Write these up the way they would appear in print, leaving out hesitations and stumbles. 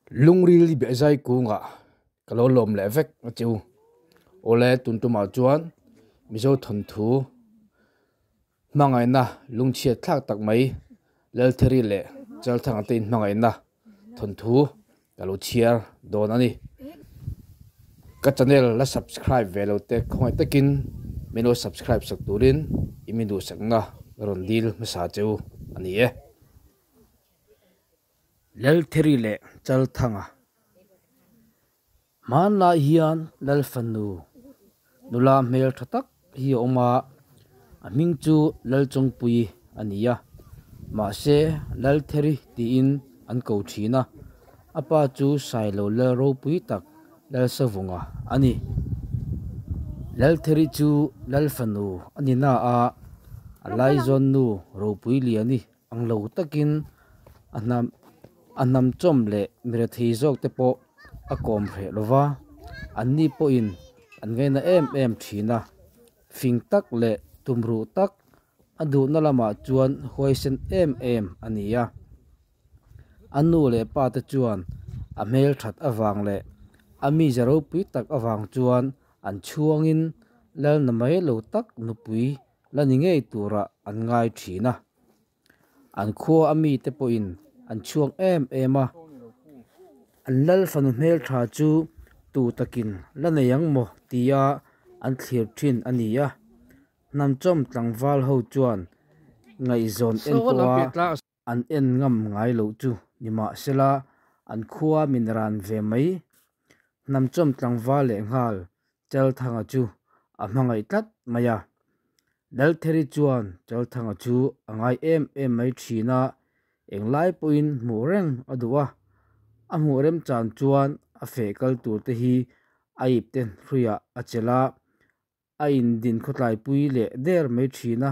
Lungril biahzai kungah ka lo lawm leh vek a che u. Awle tun tumah chuan Mizo thawnthu hmangaihna lungchhiat thlak tak mai Laltheri leh Chalthanga te inhmangaihna thawnthu ka lo chhiar dawn a ni. Ka channel la subscribe ve lo te khawngaih takin min lo subscribe sak turin i mi duhsakna ka rawn dil hmasa che u a ni e. Laltheri leh Chalthanga Hmanlai hian Lalfanu nula hmel tha tak hi a awm a, a hming chu Lalchawngpuii a ni a, mahse Laltheri tiin an ko thin a, a pa chu Sailo Lal ropui tak Lalsavunga a ni. Laltheri chu Lalfanu a ni na a, a laizawnnu ropui liani Ang lo takin a hnam a hnam chawm leh mirethei zawk te pawh a kawm hreh lo va, anni pawhin an ngaina em em thin a, fing tak leh tumruh tak a duhna lamah chuan huaisen em em a ni a. A nu leh pa te chuan a hmel that avang leh a mize ropui tak avang chuan an chhuangin lalna mai lo tak nupui la ni ngei turah an ngai thin a. An khua a mite pawhin an chhuak em em a, an lal fanu hmeltha chu tu takin la nei ang maw tia an thlir thin a ni a. Hnamchawm tlangval ho chuan ngaihzawn en pawha an en ngam ngai loh chu nimahsela an khua min ran ve mai. Hnamchawm tlangval leh nghal Chalthanga chu a hmangaih tlat mai a. Laltheri chuan Chalthanga chu a ngai em em mai thin a, englai pawhin hmuh reng a duh a. A hmuh remchan chuan a feh kal tur te hi a ip te hruiah a chelh a, a indin khawtlaipui leh der mai thin a,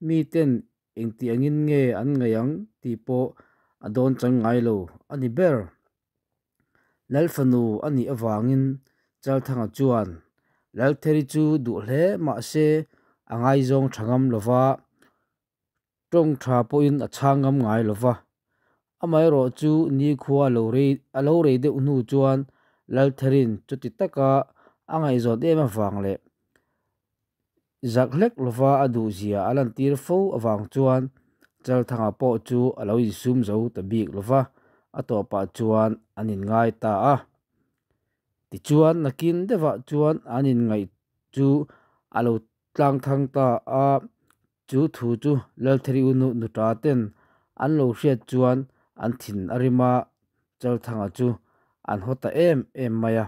miten engti angin nge an ngaih ang tih pawh a dawn chang ngai lo a ni ber. Lalfanu a nih avangin Chalthanga chuan Laltheri chu duh hle mah se a ngaizawng tha ngam lo va, tawng tha pawhin a chhang ngam ngai lo va. Amaherawh chu nikhua a lo rei a lo rei deuh hnu chuan Laltherin chuti taka a ngaihzawn em avang leh Zak hlek lova a duhzia a lantir fo avang chuan Chalthanga pawh chu a lo insum zo ta bik lova, a tawpah chuan an inngai ta a. Tichuan nakin deuhah chuan an inngaih chu a lo tlang thang ta a, chu thu chu Laltheri u nuta ten an lo hriat chuan an thin a rim a, Chalthanga chu an haw ta em em mai a.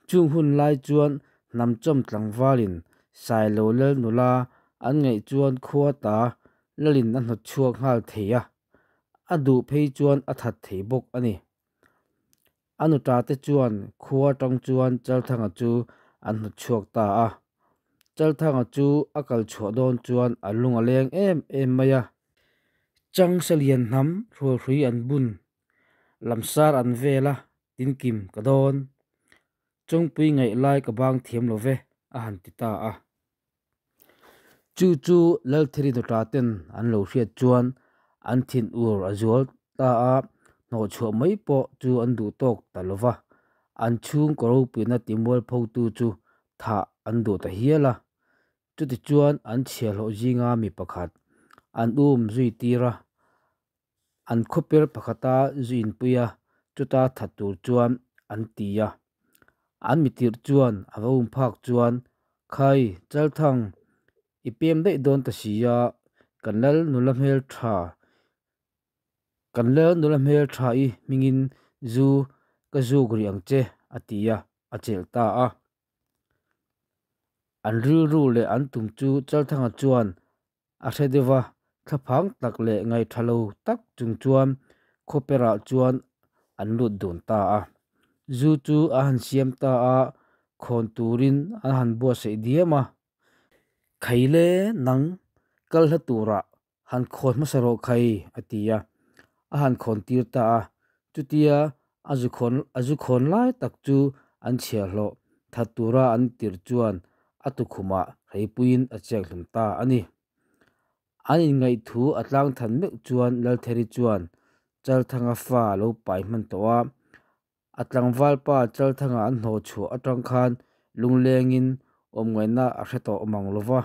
Chung hun lai chuan hnamchawm tlangvalin Sailo lal nula an ngaih chuan khua ta lalin a hnawt chhuak nghal thei a, a duh phei chuan a that thei bawk a ni. A nuta te chuan khua tang chuan Chalthanga chu an hnawt chhuak ta a. Chalthanga chu a kal chhuah dawn chuan a lung a leng em em mai a. Changsa lian hnam hrualhrui an bun lamsar an vel a, Tinkim ka dawn. Chawngpui ngaih lai ka bang thiam lo ve, a han ti ta a. Chu chu Laltheri dawta ten an lo hriat chuan an thin ur a zual ta a, hnawhchhuah mai pawh chu an duh tawk ta lo va, an chhungkaw ropuina timualphotu chu thah an duh ta hial a. Chutichuan an chhiahhlawh zinga mi pakhat an um zui tir a. An khawper pakhata zu inpui a, chuta that tur chuan an ti a. An mitirh chuan a va um phak chuan, Khai, Chalthang, i pem daih dawn ta si a, kan lal nula hmel tha, kan lal nula hmel tha i hmingin zu ka zuk rih ang che, a ti a, a chelh ta a. An rilru leh an tum chu Chalthanga chuan A hre deuh va, thlaphang tak leh ngaihṭha lo tak chung chuan khawperah chuan an lut dun ta a. Zu chu a han siam ta a, khawn turin an han buatsaih diam a. Khaile nang kal hla turah han khawn hmasa rawh khai, a ti a. A han khawn tir ta a. Chutia a zu khawn a zu khawn lai tak chu an chhiahhlawh that tura an tirh chuan a tukhumah hreipuiin a chek hlum ta a ni. An inngaih thu a tlang than meuh chuan Laltheri chuan. Chalthanga fa a lo pai hman tawh a. A tlangvalpa Chalthanga an hnawh chhuah atang khan lunglengin awmngaihna a hre tawh mang lo va.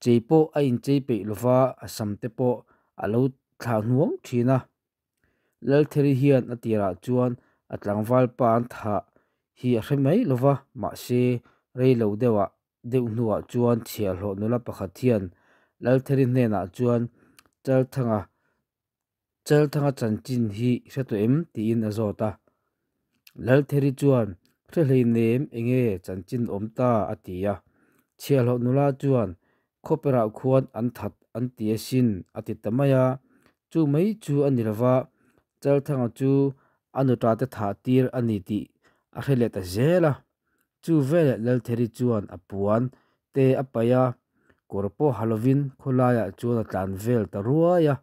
Chei pawh a inchei peih lo va, a sam te pawh a lo thlah hnuang thin a. Laltheri hian a tirah chuan a tlangvalpa an thah hi a hre mai lo va, mahse rei lo deuhah deuh hnuah chuan chhiahhlawh nula pakhat hian Laltheri hnenah chuan Chalthanga Chalthanga chanchin hi i hre tawh em? tiin a zawt a. Laltheri chuan, Hre hleinem enge chanchin awm ta? a ti a. Chhiahhlawh nula chuan, Khawperah khuan an that an ti asin a ti ta mai a. Chu mai chu a ni lova, Chalthanga chu a nuta te thah tir a ni tih a hre leh ta zel a. Chu veleh Laltheri chuan a puan te a paih a, kawr pawh ha lovin khawlaiah chuan a tlan vel ta ruai a.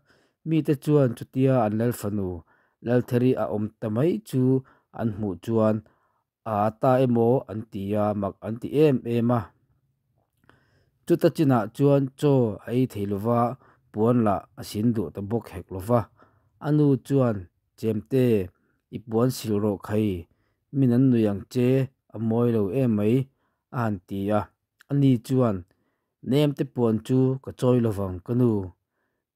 Mite chuan chutia an Lalfanu Laltheri a awm ta mai chu an hmuh chuan a a ta emaw an ti a, mak an ti em em a. Chuta chinah chuan chaw a ei thei lova, puan lah a sin duh ta bawk hek lova. A nu chuan, Chemte, i puan sil rawh khai, min an nui ang che, a mawi lo em mai, a han ti a. Ani chuan, Nemte puan chu ka chawi lovang ka nu,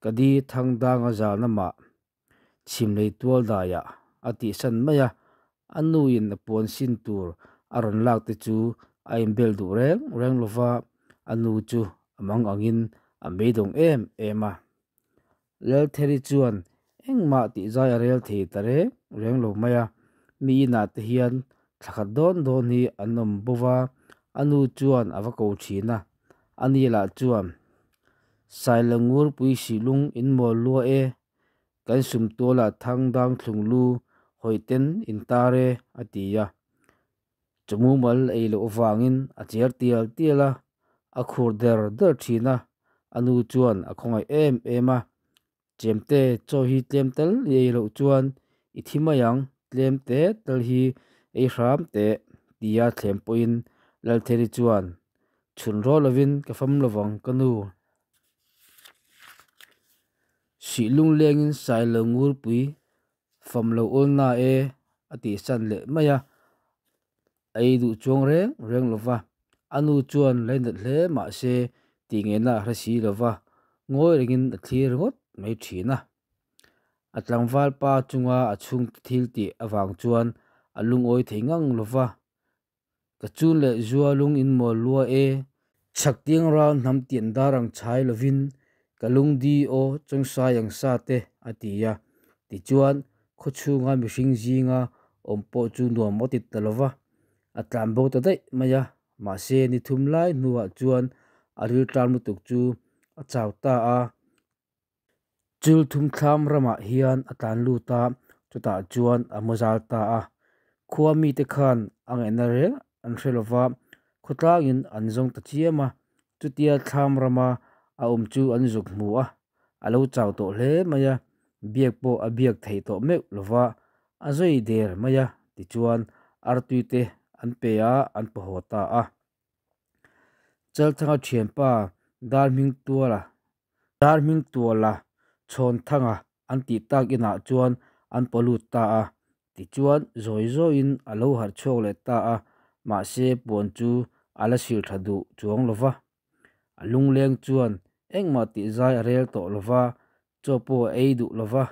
ka di thangdanga zalna mah chhimlei tual daiah a tihsan mai a, a nuin a puan sin tur a rawn lak te chu a inbel duh reng reng lo va, a nu chu a mang angin a beidawng em em a. Laltheri chuan engmah tihzai a rel thei ta reng reng lo mai a, mi inah te hian thla khat dawn dawn hi an awm bo va, a nu chuan a va ko thin a, ani lah chuan Sailangurpui Sihlung in mawl lua e, Kan sum tualah thang dang thlung lu hawi ten in tar e, a ti a. Chu mumal ei loh avangin a cher tial tial a, a khur der der thin a. A nu chuan a khawngaih em em a, Chemte, chaw hi tlem tal i ei loh chuan i thi mai ang, tlem te tal hi ei hram teh, tia thlem pawhin Laltheri chuan, Chhun rawh lovin ka fam lovang ka nu. Hrih lunglengin Sailo Ngurpui fam lo awl na e a tih san leh mai a, a ei duh chuang reng reng lo va. A nu chuan lainat hle mah se tih ngeina a hre si lo va, ngawi rengin a thlir ringawt mai thin a. A tlangval pa chunga a chhungte thil tih avang chuan a lungawi thei ngang lo va, Ka chun leh zua lung in mawl lua e. Chhak tiang ral hnam tian dar ang chhai lovin ka lung di aw chawngsai ang sa te a ti a. Tichuan khawchhunga mihring zinga awm pawh chu nuam a ti ta lova, a tlan bo ta daih mai a. Mahse ni thum lai hnuah chuan a riltlam lutuk chu a chau ta a. Chul thumthlam ramah hian a tlan lut a, chutah chuan a mu zal ta a. Khua mite khan a ngaihna reng an hre lo va, khawtlangin an zawng ta chiam a. Chutia thlam rama a awm chu an zuk hmu a, a lo chau tawh hle mai a, biak pawh a biak theih tawh meuh lo va, a zawi der mai a, tichuan artui te an pe a, an paw haw ta a. Chalthanga thianpa Darhming Tuala Darhming Tuala Chhawnthanga an tih tak inah chuan an paw lut ta a, tichuan zawi zawiin a lo harh chhuak leh ta a, mahse puan chu a la sil tha duh chuang lo va. A lungleng chuan engmah tih zai a rel tawh lo va, chaw pawh a ei duh lo va,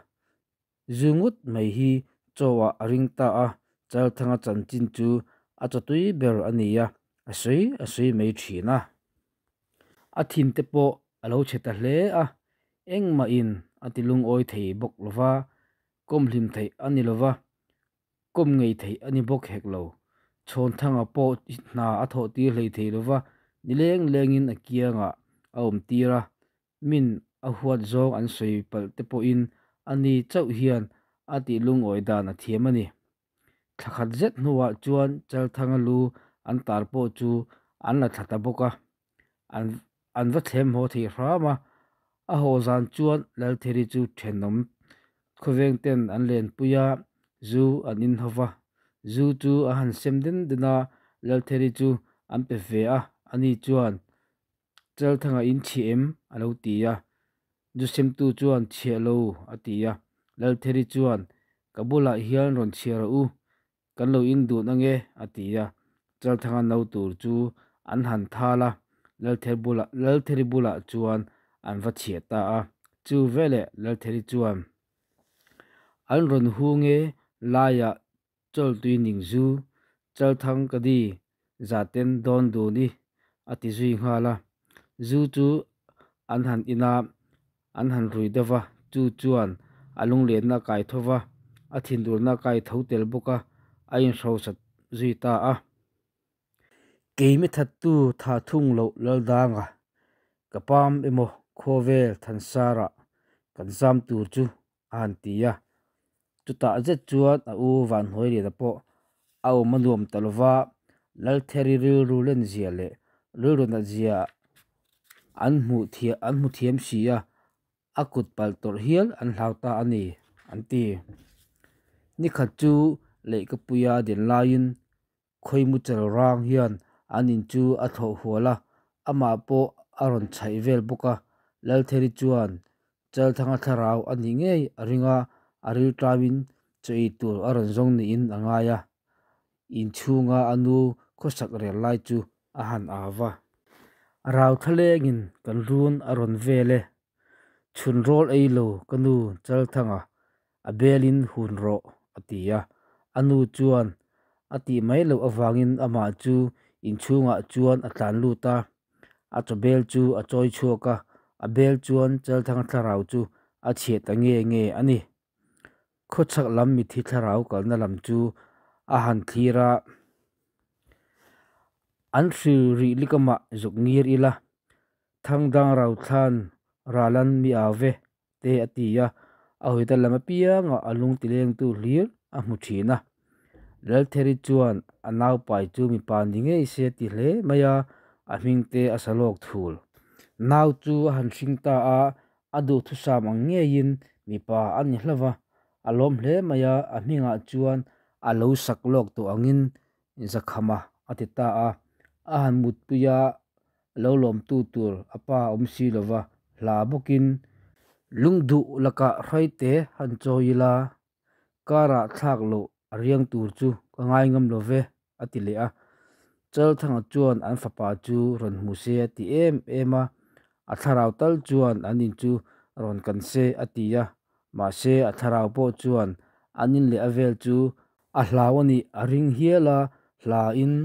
Zu ngut mai hi chaw-ah a ring ta a, Chalthanga chanchin chu a chawtui ber a ni a, a sawi a sawi mai thin a. A thin te pawh a lo chhe ta hle a, engmahin a ti lungawi thei bawk lo va, kawm hlim theih a ni lo va, kawm ngei theih a ni bawk hek lo. Chhawnthanga pawh hna a thawh tir hlei thei lo va, ni leng lengin a kiangah a awm tir a, Min a huat zawng an sawi palh te pawhin a ni chauh hian a tih lungawi dan a thiam a ni. Thla khat zet hnuah chuan Chalthanga lu an tar pawh chu an la thla ta bawk a, an an va thlem haw thei hram a. A haw zan chuan Laltheri chu thenawm khawveng ten an lenpui a, zu an in ho va. Zu chu a han sem den den a, Laltheri chu an pe ve a, ani chuan Chalthanga in chhiah em? a lo ti a. Jusemtu chuan chhiah lo a ti a. Laltheri chuan, Ka bulah hian rawn chhiar rawh u, kan lo in dun ange, a ti a. Chalthanga no tur chu an han thal a, Laltheri bulah chuan an va chhiah ta a. Chu veleh Laltheri chuan, An rawn hung e, laiah chawltui ning zu, Chalthang ka di, zaten dawn dun i, a ti zui nghal a. Zu chu an han in a, an han rui deuh va, chu chuan a lunglenna a kai tho va, a thinurna a kai tho tel bawk a, a inhrosa zui ta a. Keimi thattu tha thung loh Laldanga, ka pam emaw khawvel Thansarah kan zam tur chu a han ti a. Chutah zet chuan a u Vanhnuailiana pawh a awm a nuam ta lova, Laltheri rilru lenzia leh rilru natzia an hmuh an hmu thiam si a, a kut palh tawrh hial an hlau ta a ni, an ti. Nikhat chu Leihkapuia din laiin Khawimu chal rang hian an in chu a thlawh hual a, amah pawh a rawn chhaih vel bawk a. Laltheri chuan Chalthanga thlarau a nih ngei a ring a, a rilṭauin chaw ei tur a rawn zawng niin a ngai a. Inchhunga a nu khawsak rel lai chu a han au va. Rau thlalengin kan run a rawn vel e. Chhun rawl ei lo ka nu Chalthanga a belin hun rawh a ti a. A nu chuan a tih mai loh avangin amah chu inchhungah chuan a tlan lut a. A chaw bel chu a chawi chhuak a, a bel chuan Chalthanga thlarau chu a chhiah ta nge nge a ni. Khawchhak lam mithi thlarau kalna lam chu a han thlir a, An hril rih likamah zuk ngir ila, Thangdang Rauthlan Ralan mi au ve te a ti a, a hawita lam apiangah a lung tilengtu hlir a hmu thin a. Laltheri chuan a naupai chu mipa ni ngei se a ti hle mai a, a hming te a sa lawk thul. Nau chu a han hring ta a, A duhthusam ang ngeiin mipa a ni hlauh va, a lawm hle mai a, a hmingah chuan a lo sak lawk tawh angin Zakhama a ti ta a. A han mutpui a, lo lawmtu tur a pa a awm si lo va, hla bawkin lungduh lakah hraite han chawi ila, Karah thlak loh a riang tur chu ka ngai ngam lo ve, a ti leh a. Chalthanga chuan an fapa chu rawn hmu se a ti em em a, a thlarau tal chuan an in chu rawn kan se a ti a, mahse a thlarau pawh chuan an in leh a vel chu a hlau a nih a ring hial a, hlain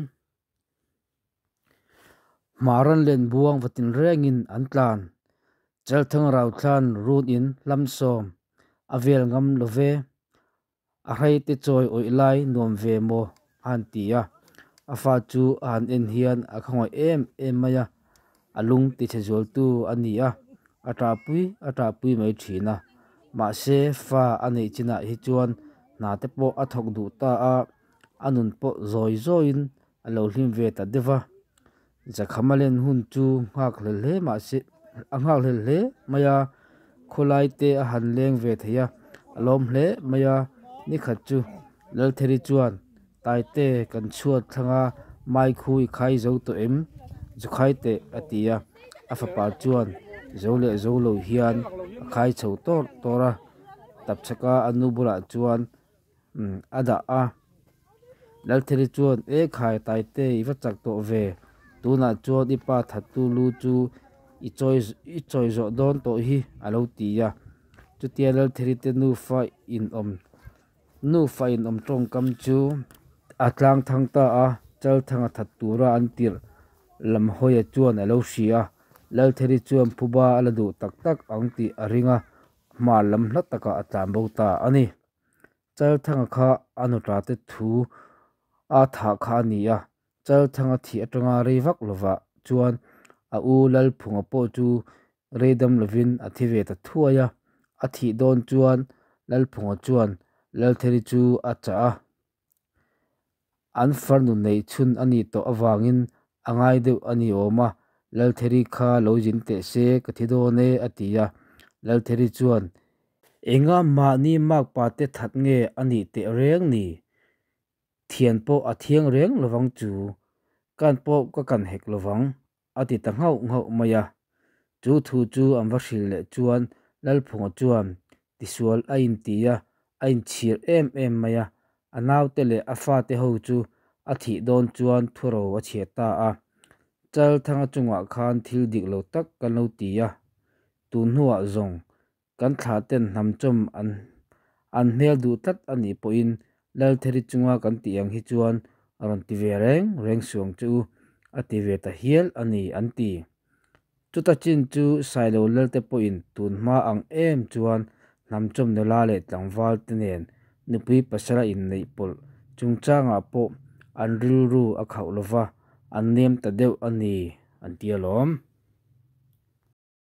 Hmaran len buang va tinrengin an tlan. Chalthang Rauthlan run in hlamsawm a vel ngam lo ve. A hreite chawi awih lai nuam ve maw a han ti a. A fa chu a han en hian a khawngaih em em mai a, a lung tichhe zualtu a ni a, a ṭahpui a ṭahpui mai ṭhin a. Mahse fa a neih chinah hi chuan hna te pawh a thawk duh ta a, a nun pawh zawi zawiin a lo hlim ve ta deuh va. Zakhama len hun chu nghak hlel hle mahse a nghak hlel hle mai a, khawlai te a han leng ve thei a, a lawm hle mai a. Nikhat chu Laltheri chuan Taite kan chhuat thlang a, mai khu i khai zo tawh em? Zu khai teh a ti a, a fapa chuan zo leh zo lo hian a khai chho tawr tawr a, tapchhaka a nu bulah chuan a dah a. Laltheri chuan, E khai Taite, i va chak tawh ve. Tunah chuan i pa thattu lu chu i chawi i chawi zawh dawn tawh hi, a lo ti a. Chutia Laltheri te nufa inawm nufa inawm tawngkam chu a tlang thang ta a, Chalthanga that tura an tirh lam hawia chuan a lo hria a. Laltheri chuan phuba a la duh tak tak ang tih a ring a, hma lam hla takah a tlan bo ta a ni. Chalthanga kha a nuṭate thu a thah kha a ni a, Chalthanga thih aṭanga rei vak lovah chuan a u Lalphunga pawh chu rei dam lovin a thi ve ta thuai a. A thih dawn chuan Lalphunga chuan Laltheri chu a chah a, an farnu neih chhun a nih tawh avangin a ngai deuh a ni awm a, Laltheri kha lo zin teh se ka thi dawn e a ti a. Laltheri chuan Enga mahni makpa te that nge a nih teh reng ni? Thian pawh a thiang reng lovang chu, kan pawh ka kan hek lovang, a ti ta nghauh nghauh mai a. Chu thu chu an va hrilh leh chuan Lalphunga chuan, tisual a inti a, a inchhir em em mai a. A naute leh a fate ho chu a thih dawn chuan thuro a chhiah ta a. Chalthanga chungah khan thil dik lo tak kan lo ti a, tun hnuah zawng kan thlahten hnamchawm an an hmel duh tlat a nih pawhin Laltheri chunga kan tih ang hi chuan a rawn ti ve reng reng suh ang che u a ti ve ta hial a ni an ti. Chuta chin chu Sailo Lalte pawhin tun hma ang em chuan hnamchawm nula leh tlangval te nen nupui pasal a inneih pawlh chungchangah pawh an rilru a khauh lova, an nem ta deuh a ni an ti alawm.